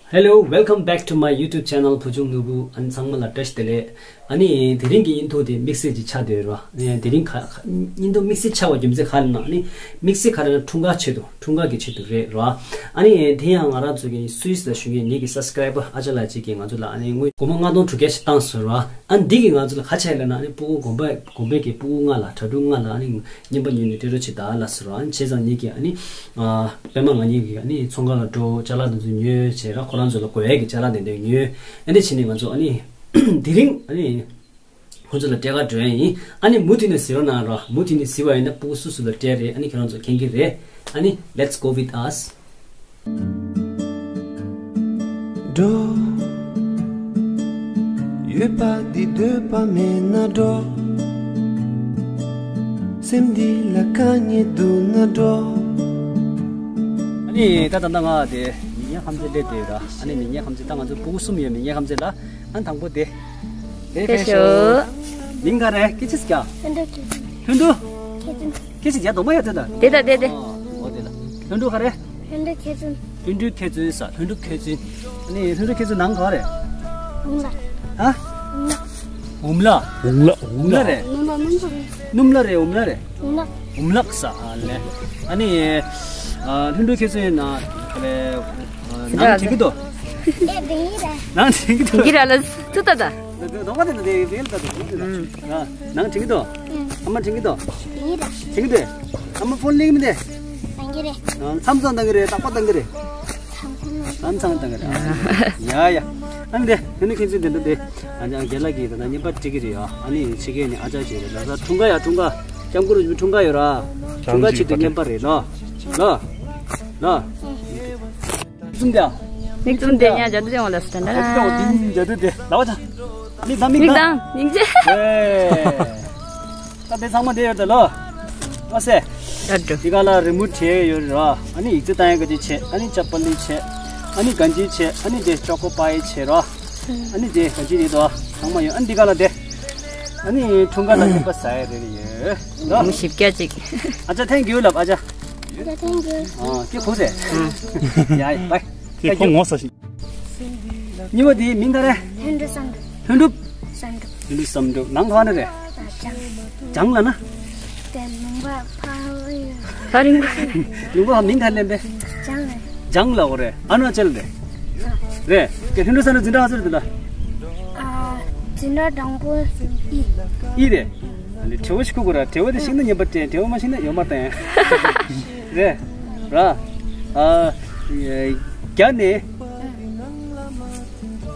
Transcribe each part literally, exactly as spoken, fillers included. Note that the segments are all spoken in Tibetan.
Hello, welcome back to my YouTube channel. བུ་ཆུང་ནོར་བུ། ཨ་ནི་ཚང་མ་ལ་བཀྲ་ཤིས་བདེ་ལེགས། ཨ་ནི་དེ་རིང་གི་དབྱིན་ཐུང་དེ་དམིགས་བསལ་ཅིག་ཆགས་བསྡད་ཡོད་རེད་བ། ཨ་ནི་དེ་རིང་ག་དབྱིན་ཐུང་དམིགས་བསལ་ཆགས་པ་རྒྱུ་མཚན་ག་རེ་ན། ཨ་ནི་དམིགས་བསལ་ག་རེ་ན་འཁྲུངས་སྐར་ཆེད་དུ། འཁྲུངས་སྐར་གྱི་ཆེད་དུ་རེད་ར། ཨ་ནི་དེ་ཡང་ང་རང་ཚོ་གི་སུད་སི་ལ་བཞུགས་མཁན་ངེད་ཀྱི་སབ་སི་ཀ་རའི་བར་ཨ་ཅག་ལགས་གཅིག་གིས་ང་ཚོ་ལ་ཨ་ནི་དངུལ་སྒོར་མོ་ལྔ་སྟོང་དྲུག་བརྒྱ་ཞིག་བཏང་ཟེར་ར། ཨ་ནི་འདི་གིས་ང་ཚོ་ལ་ག་བྱས་ལབ་ན། ཨ་ནི་སྤུ་གུ་དགོན་པ་དགོན་པའི་གི་སྤུ་གུ་ལྔ་ལ། གྲྭ་ཕྲུག་ལྔ་ལ་ཨ་ནི་རྔན་པ་ཉོས་ནས་སྤྲད་རོགས་བྱེད་ད་ལབ་ཟེར་ར། ཨ་ནི་བྱས་ཙང་ངེད་ཀྱིས་ཨ་ནི་ཨ་པད་མ་ང་གཉིས་ཀྱིས་ཨ་ནི་ཚོང་ཁང་ལ་འགྲོ། ཅ་ལག་དེ་ཚོ་ཉོས་བྱས་ར། ཁོ་རང་ཚོ་ལ་དགོས་ཡས་ཀྱི་ཅ་ལག་དེ་འདྲ་ཉོས། ཨ་ནི་བྱས་ནས་ང་ཚོ་ཨ་ནི་དེ་རིང་ཨ་ནི་ཁོ་ཚོ་ལ་སྤྲད་ག་འགྲོ་ཡ་ཡིན། ཨ་ནི་མུ་མཐུད་ནས་གཟིགས་རོགས་གནང་ར། མུ་མཐུད་ནས་གཟིགས་པ་ཡིན་ན་སྤུ་གུ་སུ་སུ་ལ་སྤྲད་རེད། ཨ་ནི་ཁྱེད་རང་ཚོ་མཁྱེན་གྱི་རེད། ཨ་ནི་let's go with us. འགྲོ། ཡོད་པ་འདི་འདོད་པ་མེད་ན་འགྲོ། སེམས་འདི་ལ་དཀའ་ངལ་འདུག་ན་འགྲོ། ཨ་ནི་ད་ད་ལྟ་ང་དེ་མི་ངན་ཁམས་ཚན་སླེབས་བསྡད་ཡོད་ར། ཨ་ནི་མི་ངན་ཁམས་ཚན། ད་ང་ཚོ་སྤུ་གུ་གསུམ་ཡོད། མི་ངན་ཁམས་ཚན་ལ། ཨ་ནི་དང་པོ་དེ། དེ་ཕེབས་ཕེབས་ཤོག། ཤོག། མིང་ག་རེ། སྐད་ཆ་ཟེར་གྱ། ལྷུན་གྲུབ། ལྷུན་གྲུབ། ཁྱེད་ཚོ། སྐད་ཆ་རྒྱག་གདོང་པ་ཡོད་ཚོད་ད། དེ་ད་དེ་དེ། ཨོ་དེ་ལ། ལྷུན་གྲུབ་ག་རེ། ལྷུན་གྲུབ་མཁས་བཙུན། ལྷུན་གྲུབ་མཁས་བཙུན་ས། ལྷུན་གྲུབ་མཁས་བཙུན། ཨ་ནི་ལྷུན་གྲུབ་མཁས་བཙུན་ནང་ག་རེ། འུམ་ལགས། ཧ། འུམ་ལགས། འུམ་ལགས། འུམ་ལགས། འུམ་ལགས་རེད། སྣུམ་ལ་སྣུམ་ལ་རེད། འུམ་ལགས་རེད། འུམ་ལགས། འུམ་ལགས་ས། ཨ་ལེ། ཨ་ནི་ཨ་ལྷུན་གྲུབ་མཁས་བཙུན་ན་ག་རེ། ནང་དྲན་གྱི་འདུག། ཨེ་དེ་ཡིན་རེད། ནང་དྲན་གྱི་འདུག། དེང་གི་ར་ལ་ཐུ་ད་ད། ནང་དྲན་གྱི་འདུག། ཨ་མ་དྲན་གྱི་འདུག། དེ་ཡིན་རེད། དྲན་གྱི་འདུག། ཨ་མ་ཕོན་ལེན་གྱི་མི་འདུག། དྲན་གྱི་རེད། མཚམས་མཚམས་བཏང་གི་རེད། རྟག་པར་བཏང་གི་རེད། མཚམས་མཚམས་བཏང་གི་རེད། ཡ་ཡ། ཨ་ནི་དེ་ནི་ཁྱེད་ཚོས་དེ་འདྲ་དེ། ཨ་ནི་རྒན་ལགས་ཀྱིས་ད་ལྟ་རྔན་པ་སྤྲད་ཀྱི་རེད་ཡ། ཨ་ནི་ཕྱི་རྒྱལ་ནས་ཨ་ཅག་ཅིག་རེད། ད་ལྟ་འཁྲུངས་སྐར་ཡ། འཁྲུངས་སྐར། སྐྱབས་མགོན་རིན་པོ་ཆེ་འཁྲུངས་སྐར་ཡོད་ར། འཁྲུངས་སྐར་ཆེད་དུ་རྔན་པ་རེད་ལོ། ལོ། ལོ། ཙུམ་དེ། མིག་བཙུམ་དེ་ཉ་ཇ་དུ་ཅང་བ་ལ་སྟན་ད། ཨ་ཅག་འོ་དིན་ཇ་དུ་དེ་ལ་བ་ཅང་། མིག་དང་མིག་དང་། སྙིང་རྗེ། ཨེ། ད་དེ་ཚང་མ་དེ་ཡོད་དེ་ལོ། ཨ་སེ། ད་འགྲོ། འདི་ག་ལ་རི་མོ་བྲིས་ཡོད་ར། ཨ་ནི་ཡིག་ཚད་བཏང་ཡ་ག་ཅི་བྱས། ཨ་ནི་ཅ་པ་ལི་བྱས། ཨ་ནི་གན་ཇི་བྱས། ཨ་ནི་དེ་ཅོ་ཀོ་པའི་བྱས་ར། ཨ་ནི་དེ་གན་ཇི་རེད་དོ། ཚང་མ་ཡོད། ཨ་ནི་འདི་ག་ལ་དེ། ཨ་ནི་འཁྲུངས་སྐར་ལ་རྔན་པ་ཟ་ཡ་རེད་ཡོད་ལོ། མུ་བཞི་བརྒྱ་ཅིག། ཨ་ཅག་ཐེང་ཀིའུ་ལབ། ཨ་ཅག། ཨ་ཅག་ཐེང་ཀིའུ། ཨ་ཀྱེ་ཁོ་སེ། ཡ་ཡ་བའི། ཁྱེད་ཁོ་ངོ་ས་ཞིག། གཉིས་པ་དེའི་མིང་ག་རེ། ལྷུན་གྲུབ་བསམ་གྲུབ། ལྷུན་གྲུབ། བསམ་གྲུབ། ལྷུན་གྲུབ་བསམ་གྲུབ། ནང་ག་ནས་རེད། ལྗང་། ལྗང་ལབ་ན། དེ་ལུང་པ་ཕ་རི། ཕ་རི། ལུང་པ་མིང་ག་ལེན་པས། ལྗང་རེད། ལྗང་ལབ་དགོས་རེད། ཨ་ནུ་ཅལ་རེད། རེད། ཀྱེ་ལྷུན་གྲུབ་བསམ་གྲུབ་འཛིན་གྲྭ་ག་ཚོད་རེད་འདི་ལ། ཨ། འཛིན་གྲྭ་དང་པོ་ཨི། ཨི་རེད། ཨ་ནི་དྲི་བ་ཞིག་ཁུག་དགོས་ར། དྲི་བ་དེ་ཤེས་ན་རྔན་པ་སྤྲད། དྲི་བ་མ་ཤེས་ན་ཡོད་མ་རེད། རེད། ར། ཨ། བརྒྱ་ནས་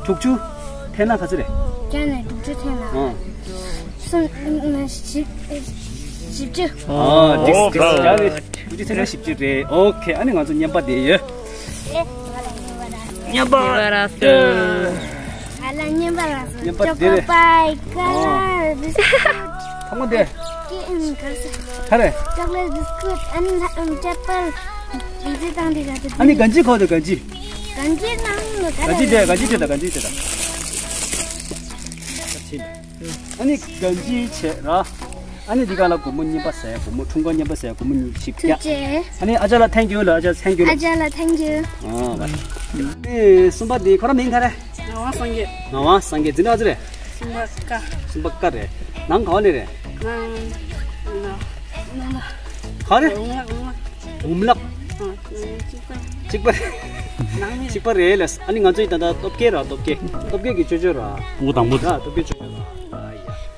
དྲུག་ཅུ་འཐེན་ན་ག་ཚོད་རེད། བརྒྱ་ནས་དྲུག་ཅུ་འཐེན་ན། ཨ། སུམ། བཞི། བཞི་བཅུ། ཨ། འགྲིག་འགྲིག། བརྒྱ་ནས་དྲུག་ཅུ་འཐེན་ན་བཞི་བཅུ་རེད། ཨོ་ཁེ། ཨ་ནི་ང་ཚོ་རྔན་པ་དེ་ཡོད། རྔན་པ། ང་ལ་རྔན་པ་རག་སོང་། རྔན་པ་དེ་རེད། ཅོ་ཀོ་པའི་ཀ་ལར་བིས་ཀུཊ། ཐོག་མ་དེ། ཀི་ཨམ་ག་རེ་ཟེར། ག་རེ། ཅོག་ལེ་བིས་ཀུཊ། ཨ་ནི་ལྷ་ཨམ་ཅ་པལ། ཨ་ནི་གན་ཇི་ཁོ་དེ་གན་ཇི། གན་ཇི་ནང་ལ་ག་རེ། གན་ཇི་དེ་གན་ཇི་དེ་ད་གན་ཇི་དེ་ད། ཨ་ནི་གན་ཇི་བྱས་ར། ཨ་ནི་འདི་ག་ལ་སྒོར་མོ་རྔན་པ་ཟ་ཡ། སྒོར་མོ། འཁྲུངས་སྐར་རྔན་པ་ཟ་ཡ། སྒོར་མོ་ཉི་ཤུ་བརྒྱ། ཐུགས་རྗེ་ཆེ། ཨ་ནི་ཨ་ཅག་ལ་ཐེང་ཀིའུ་ལ། ཨ་ཅག་ཐེང་ཀིའུ་ལ། ཨ་ཅག་ལ་ཐེང་ཀིའུ། ཨོ་བ། ཨ་ནི་གསུམ་པ་འདི་ཁོ་རང་མིང་ག་རེ། ངག་དབང་སངས་རྒྱས། ངག་དབང་སངས་རྒྱས། འཛིན་གྲྭ་ག་ཚོད་རེད། གསུམ་པ་ཀ། གསུམ་པ་ཀ་རེད། ནང་ག་བ་ནས་རེད། ནང་། ནང་། ག་རེ། འུམ་ལགས། འུམ་ལགས། འུམ་ལགས། ཨ། གཅིག་པ། གཅིག་པ་རེད། ནང་ནས། གཅིག་པ་རེད་ལ། ཨ་ནི་ང་ཚོའི་ད་ལྟ་སྟོབས་རྒྱལ་ར། སྟོབས་རྒྱལ། སྟོབས་རྒྱལ་གྱི་ཅོ་ཅོ་ར། སྤུ་གུ་དང་པོ་ར། སྟོབས་རྒྱལ་ཅོ་ཅོ་ར།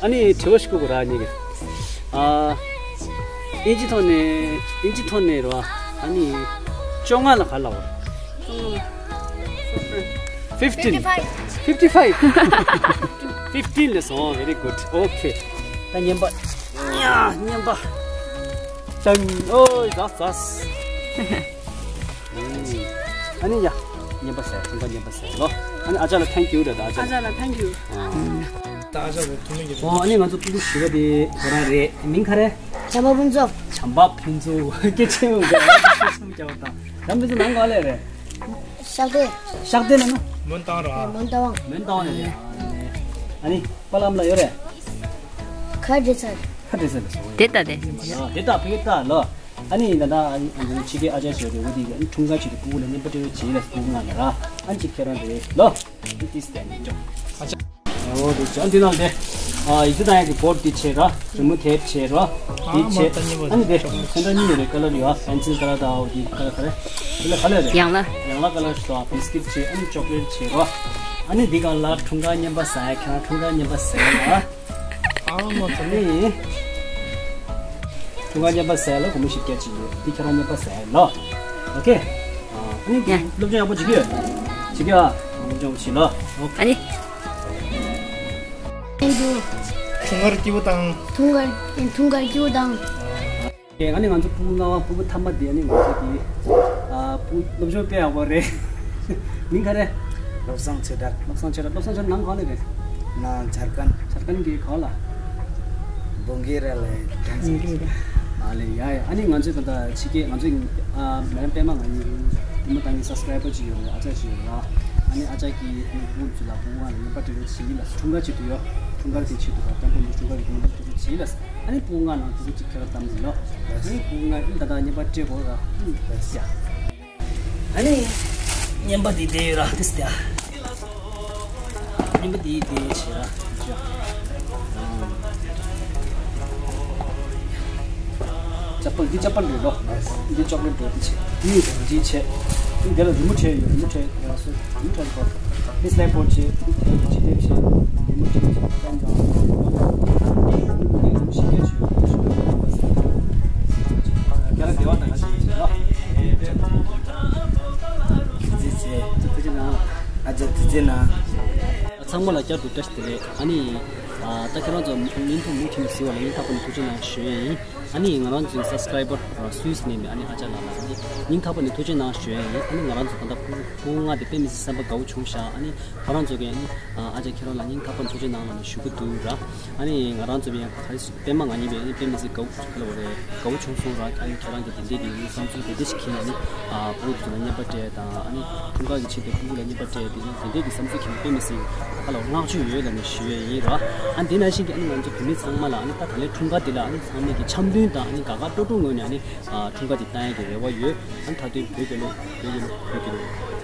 ཨ་ནི་དྲི་བ་ཞིག་བཀོད་དགོས་ར་ཉིད་ཀྱིས། ཨ། ཨིན་ཇི་ཐོག་ནས། ཨིན་ཇི་ཐོག་ནས་ར། ཨ་ནི་བཅོ་ལྔ་ལ་ག་ལབ་པ། Fifteen. Fifty five. Fifteen ལབ་སོང་། very good. Okay. ད་རྔན་པ། ཡ། རྔན་པ། ཅང་། ཨོ་ཡ། ཟ་ཟ། ཨ་ནི་ཡ། རྔན་པ་ཟ། འཁྲུངས་སྐར་རྔན་པ་ཟ་ལོ། ཨ་ནི་ཨ་ཅག་ལ་ཐེང་ཀིའུ་རེད། ད་ཨ་ཅག་ལ། ཨ་ཅག་ལ་ཐེང་ཀིའུ། ཨ། ད་ཨ་ཅག་ལ་ཐུགས་སྨོན་རྒྱབ། ཨོ། ཨ་ནི་ང་ཚོ་སྤུ་གུ་བཞི་པ་དེ་ཁོ་རང་རེད། མིང་ག་རེ། བྱམས་པ་ཕུན་ཚོགས། བྱམས་པ་ཕུན་ཚོགས། སྐད་ཆ་ཡོང་གི། ཕུན་ཚོགས་རྒྱབ་དང་། བྱམས་པ་ཕུན་ཚོགས་ནང་ག་ལས་རེད། ཤག་སྡེ། ཤག་སྡེ་ལ་ན། མོན་རྟ་དབང་ར། མོན་རྟ་དབང་། མོན་རྟ་དབང་ལ་རེད། ཨ་ནི་པཱ་ལགས་ཨ་མ་ལགས་ཡོད་རེད། ཁ་བྲལ་ཚར། ཁ་བྲལ་ཚར་ལ་སོང་། དེ་ལྟ་དེ། ཨ། དེ་ལྟ་ཕ་གི་ལྟ་ལོ། ཨ་ནི་ད་ལྟ་ཨ་ནི་ཕྱི་རྒྱལ་ཨ་ཅག་ཞིག་རེད། འོ་དེ་གི་ཨ་ནི་འཁྲུངས་སྐར་ཆེད་དུ་སྤུ་གུ་ལ་རྔན་པ་སྤྲད་རོགས་བྱེད་ལ་སྤུ་གུ་ང་ལ་ར། ཨ་ནི་ཅིག་ཁྱེད་རང་རེད་ལོ། ཨ་ནི་ཏིས་དེ་ནི་ཅོ། ཨ་ཅག་འོ་དེ་ཅོ། ཨ་འདི་ནང་དེ། ཨ་ཡིག་ཚད་བཏང་ཡག་གི་བོར་དེ་བྱེད་ར། རི་མོ་དེབ་བྱེད་ར། དེ་བྱེད། ཨ་ནི་དེ་ཁྱེད་རང་གཉིས་མ་རེད། ཀ་ལར་ཡོད། ཨ་པེན་སིལ་ཀ་ལར་དང་འོ་དེ་ཀ་ལར་ག་རེ། དེ་ལ་ག་ལེར་རེད། ཡང་ལ། ཡང་ལ་ཀ་ལར་སོ། བི་སི་ཀིཊ་བྱེད། ཨ་ནི་ཅོག་ལེཊ་བྱེད་ར། ཨ་ནི་འདི་ག་ལ་འཁྲུངས་སྐར་རྔན་པ་ཟ་ཡ། ཁྱེད་རང་འཁྲུངས་སྐར་རྔན་པ་ཟ་ཡ་ལ། ཨ་མ་ཚ་ནི། འཁྲུངས་སྐར་རྔན་པ་ཟ་ཡ་ལ་སྒོར་མོ་བཞི་བརྒྱ་ཅིག་ཡོད། འདི་ཁྱེད་རང་རྔན་པ་ཟ་ཡ་ལ། ཨོ་ཁེ། ཨ་ནི་ཡ། སློབ་སྦྱོང་ཡག་པོ་བྱེད་ཀྱི་ཡོད། བྱེད་ཀྱི་ཡོད། སློབ་སྦྱོང་བྱེད་ལ། ཨོ་ཁེ། ཨ་ནི། འཁྲུངས་སྐར་སྐྱིད་པོ་དང་། འཁྲུངས་སྐར། འཁྲུངས་སྐར་སྐྱིད་པོ་དང་། ཨེ། ཨ་ནི་ང་ཚོ་སྤུ་གུ་ལྔ་པ། སྤུ་གུ་མཐའ་མ་དེ་ཨ་ནི་ང་ཚོ་དེ། ཨ། སྤུ་གུ་སློབ་སྦྱོང་དཔེ་ཡག་པོ་རེད། མིང་ག་རེ། བློ་བཟང་ཆོས་གྲགས། བློ་བཟང་ཆོས་གྲགས། བློ་བཟང་ཆོས་གྲགས་ནང་གང་ནས་རེད། ནང་ཇར་ཁན། ཇར་ཁན་གྱི་གང་ལ། བོང་གེ་ར་ལ་དྲན་སོང་། ཨ་ལེ་ཡ་ཡ། ཨ་ནི་ང་ཚོས་ད་ལྟ་ཕྱི་རྒྱལ། ང་ཚོས་ཨ་མེ་ཌམ་པད་མ་ང་གཉིས་ཡིན། དེ་མོ་ད་ངའི་སབ་སི་ཀ་རའི་བར་ཅིག་ཡོད་རེད། ཨ་ཅག་ཞིག་ཡོད་རེད། ཨ་ནི་ཨ་ཅག་གིས་ཨ་ནི་སྤུ་གུ་ཚོ་ལ་སྤུ་གུ་ང་ལ་རྔན་པ་སྤྲད་རོགས་བྱེད་ལ། འཁྲུངས་སྐར་ཆེད་དུ་ཡོད། འཁྲུངས་སྐར་དེ་ཆེད་དུ་ད་ལྟ་སྤུ་གུ་འཁྲུངས་སྐར་གྱི་རྔན་པ་སྤྲད་རོགས་བྱེད་ལ། ཨ་ནི་སྤུ་གུ་ང་ནང་སྤུ་གུ་གཅིག་ཁྱེད་རང་བདམས་ཟིན་ལོ། ཨ་ནི་སྤུ་གུ་ང་ཨིན་ད་ལྟ་རྔན་པ་སྤྲད་དགོས་ར། ཨ་ནི་རྔན་པ་དེ་དེ་ཡོད་ར། དེ་སྟེ། རྔན་པ་དེ་དེ་བྱེད་ར། ཅག་པལ། འདི་ཅག་པལ་རེད་ལོ། འདི་ཅོག་ལེཊ་རེད། འདི་བྱེད། འདི་འདི་བྱེད། འདི་དེ་ལ་རི་མོ་བྱས་ཡོད། རི་མོ་བྱས་ཡོད་སོ། རི་མོ་བྱས་ཡོད། འདི་སི་ལེག་བོར་བྱས། འདི་དེ་བྱེད། དེ་བྱེད། རི་མོ་བྱས་བྱས། པེན་དང་། ཞིག་ག་བྱས་ཡོད། རྒྱ་ལ་བདེ་བ་དང་ཁ་ཤས་བྱས་ལོ། ཙི་ཙི། ཐུགས་རྗེ་གནང་། ཨ་ཅག་ཙི་ཙི་ན། ཚང་མ་ལ་བསྐྱར་དུ་བཀྲ་ཤིས་བདེ་ལེགས། ཨ་ནི། ཨ། ད་ཁྱེད་རང་ཚོ་བརྙན་ཐུང་མུ་མཐུད་ནས་གཟིགས་པ་ལ་སྙིང་ཐག་པ་ནས་ཐུགས་རྗེ་གནང་ཞུ་ཡས་ཡིན། ཨ་ནི་ང་རང་ཚོའི་སབ་སི་ཀ་རའི་བར་སུད་སི་ནས་མེད། ཨ་ནི་ཨ་ཅག་ལགས་ལ་ཨ་ནི་སྙིང་ཐག་པ་ནས་ཐུགས་རྗེ་གནང་ཞུ་ཡས་ཡིན། ཨ་ནི་ང་རང་ཚོ་ད་ལྟ་ཕྲུ་གུ་ལྔ་དེ་དཔེ་མི་སྲིད་བསམ་པ་དགའ་བོ་བྱུང་ཤག་ཨ་ནི་ཁོ་རང་ཚོ་གིས་ཨ་ནི། ཨ། ཨ་ཅག་ཁྱེད་རང་ལ་སྙིང་ཐག་པ་ནས་ཐུགས་རྗེ་གནང་ལབ་ནས་ཞུ་གི་འདུག་ར། ཨ་ནི་ང་རང་ཚོ་ཡང་ག་རེ་ཟེར། པད་མ་ང་གཉིས་པས་ཨ་ནི་དཔེ་མི་སྲིད་དགའ་བོ་ག་ལ་བ་རེད། དགའ་བོ་བྱུང་སོང་ར། ཨ་ནི་ཁྱེད་རང་གི་དེ་འདྲས་ཀྱི་བསམ་ཚུལ་དེ་འདྲས་ཤིག་གིས་ཨ་ནི། ཨ། སྤུ་གུ་ཚོ་ལ་རྔན་པ་སྤྲད་དང་། ཨ་ནི་འཁྲུངས་སྐར་གྱི་ཆེད་དུ་སྤུ་གུ་ལ་རྔན་པ་སྤྲད་དེ། ཨ་ནི་དེ་འདྲས་ཀྱི་བསམ་ཚུལ་གྱིས་དཔེ་མི་སྲིད་ག་ལ་བ་བསྔགས་བརྗོད་ཡོད་ལབ་ནས་ཞུ་ཡས་ཡིན་ར། ཨ་ནི་དེ་ནང་བཞིན་གྱི་ཨ་ནི་ང་ཚོ་བོད་མི་ཚང་མ་ལ་ཨ་ནི་ད་ད་ལོའི་འཁྲུངས་སྐར་འདི་ལ་ཨ་ནི་ཚང་མས་ཀྱི་འཆམ་མཐུན་དང་། ཨ་ནི་དགའ་དགའ་སྤྲོ་སྤྲོ་ངང་ནས་ཨ་ནི། ཨ། འཁྲུངས་སྐར་འདི་བཏང་ཡས་ཀྱི་རེ་བ་ཡོད། ཨ་ནི་མཐའ་དོན་བོད་རྒྱལ་ལོ། བོད་རྒྱལ་ལོ། བོད་རྒྱལ་ལོ།